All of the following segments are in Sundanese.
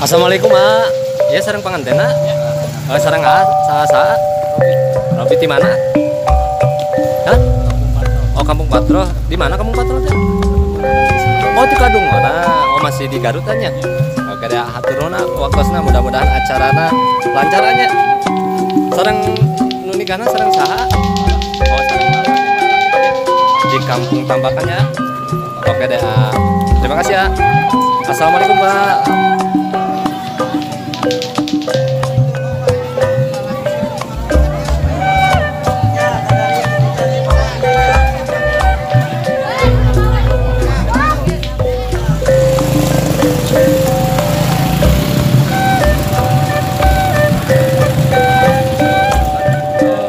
Assalamualaikum, A. Ya sareng pangantena. Sareng A, saha-saha? Robi di mana? Hah? Oh, Kampung Patro. Di mana Kampung Patro teh? Oh, di Kadungora. Oh, masih di Garut nya. Oke deh, hatur nuhun waktosna, mudah-mudahan acarana lancar nya. Sareng nu nikahna sareng saha? Oh, sareng Lala. Di Kampung Tambakan ya. Oke deh, A. Terima kasih ya. Assalamualaikum, Pak.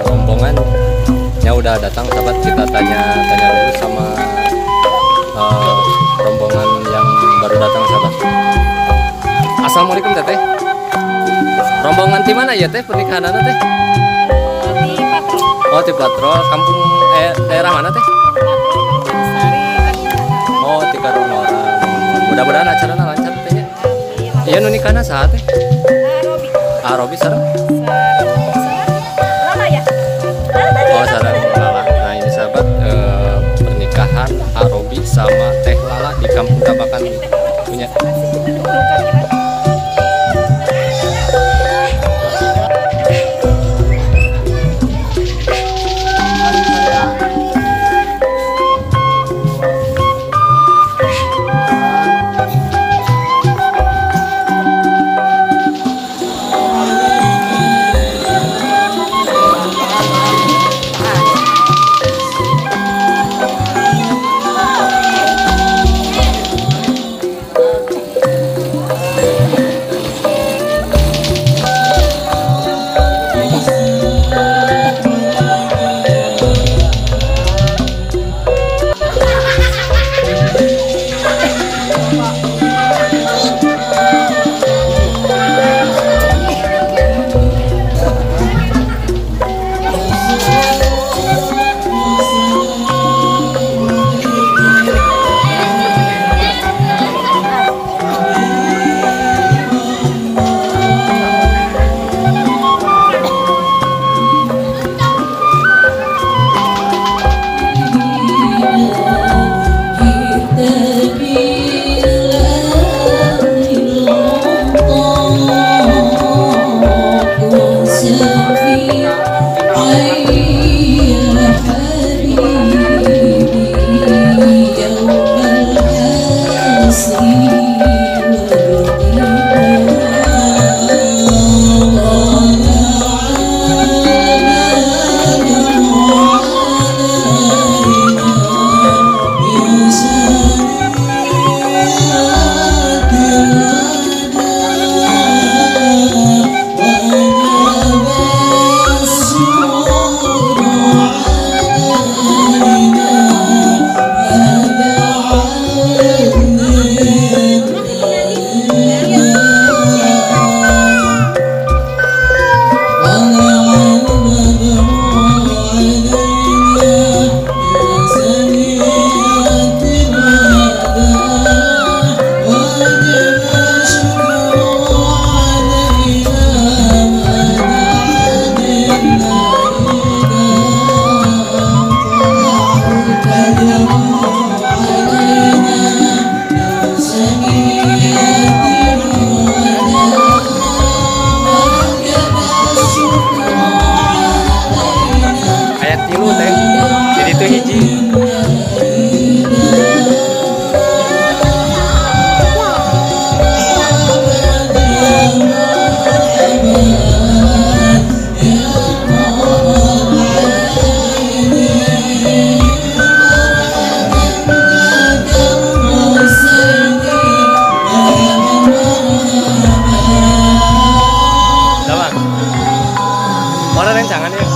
Rombongannya udah datang, sahabat. Kita tanya-tanya dulu sama rombongan yang baru datang, sahabat. Assalamualaikum, Teteh. Rombongan di mana ya, Teh, pernikahanana teh? Di Patro. Oh, di Patro. Kampung daerah mana, Teh? Oh, di Kadungora. Mudah-mudahan acaranya lancar, Teh nya. Iya, nu nikahna saha, Teh? Robi. Ah, Robi sareng? Lala ya? Oh, sareng Lala. Nah, ini sahabat, pernikahan Arobi sama Teh Lala di Kampung Tambakan punya. Orang rencangan ya.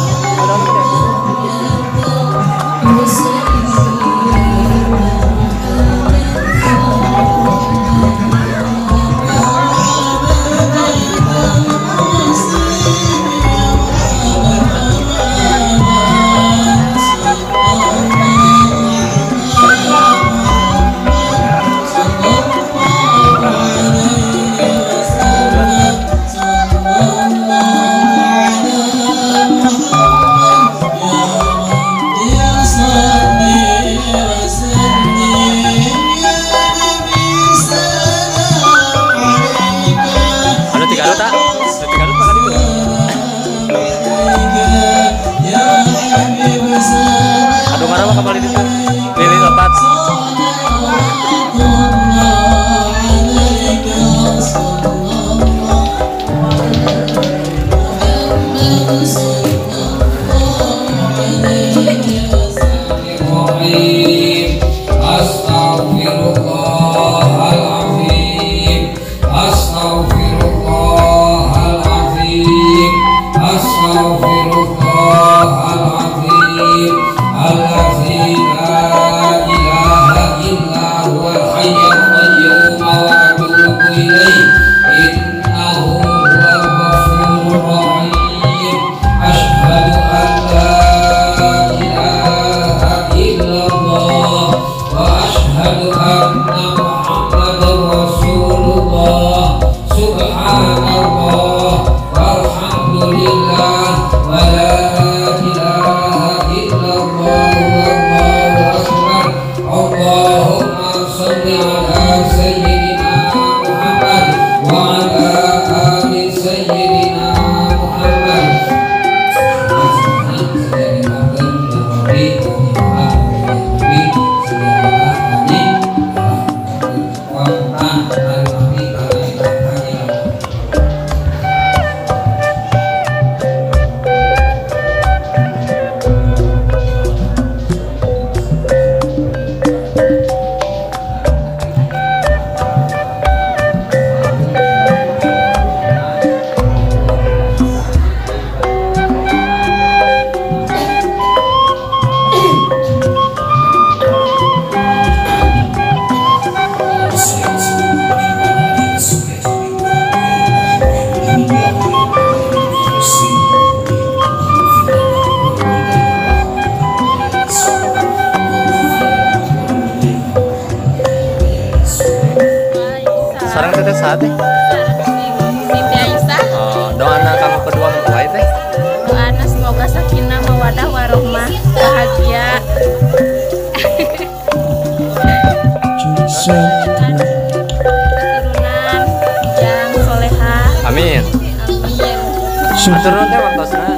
Atur nuhun teh waktosna.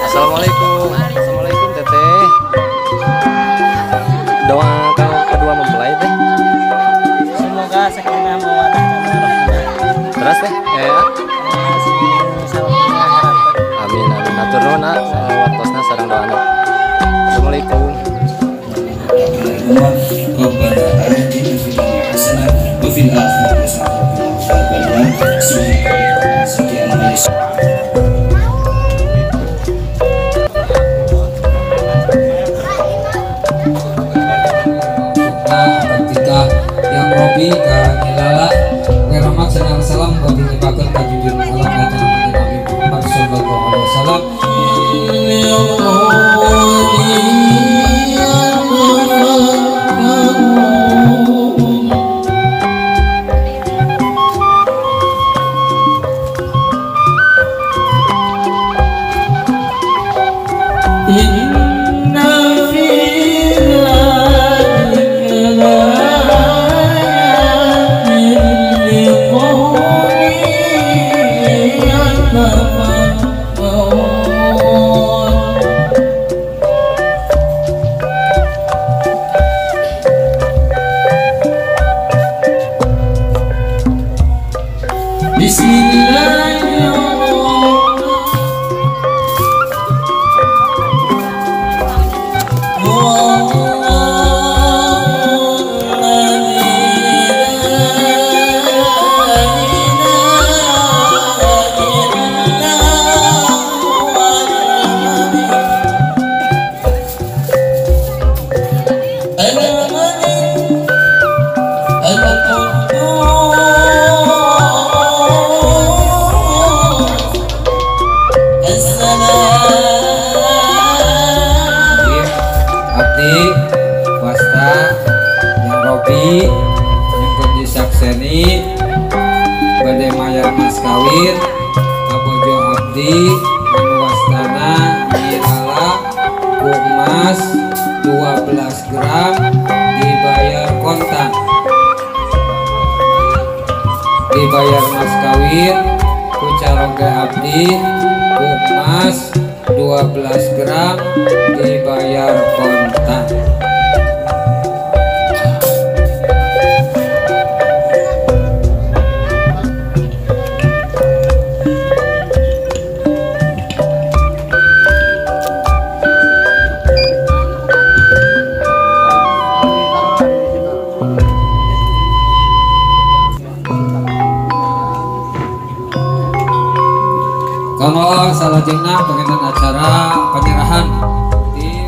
Assalamualaikum. Assalamualaikum teteh. Doa kedua mempelai teh. Semoga sakinah mawaddah dan warahmah. Terus teh? Amin amin. Atur nuhun waktosna sareng doana. Assalamualaikum. Rabbana atina fid dunya hasanah wa fil akhirati hasanah wa qina adzabannar. Ketika yang Robi ka Nilala rahmat senang salam bagi nyebakeun ka junjungan alam Nabi Muhammad sallallahu alaihi wasallam. Inna fi dzalika laayatin liqaumin yatafakkarun. Bismillahirrahmanirrahim. Abdi wasta yang Robi nyungkeun disakseni bade mayar mas kawin kabojo abdi anu wastana Nilala ku emas 12 gram dibayar kontan, dibayar mas kawin ku caroge abdi ku emas 12 gram dibayar kontan. Kalau salajengna pengenan acara penyerahan di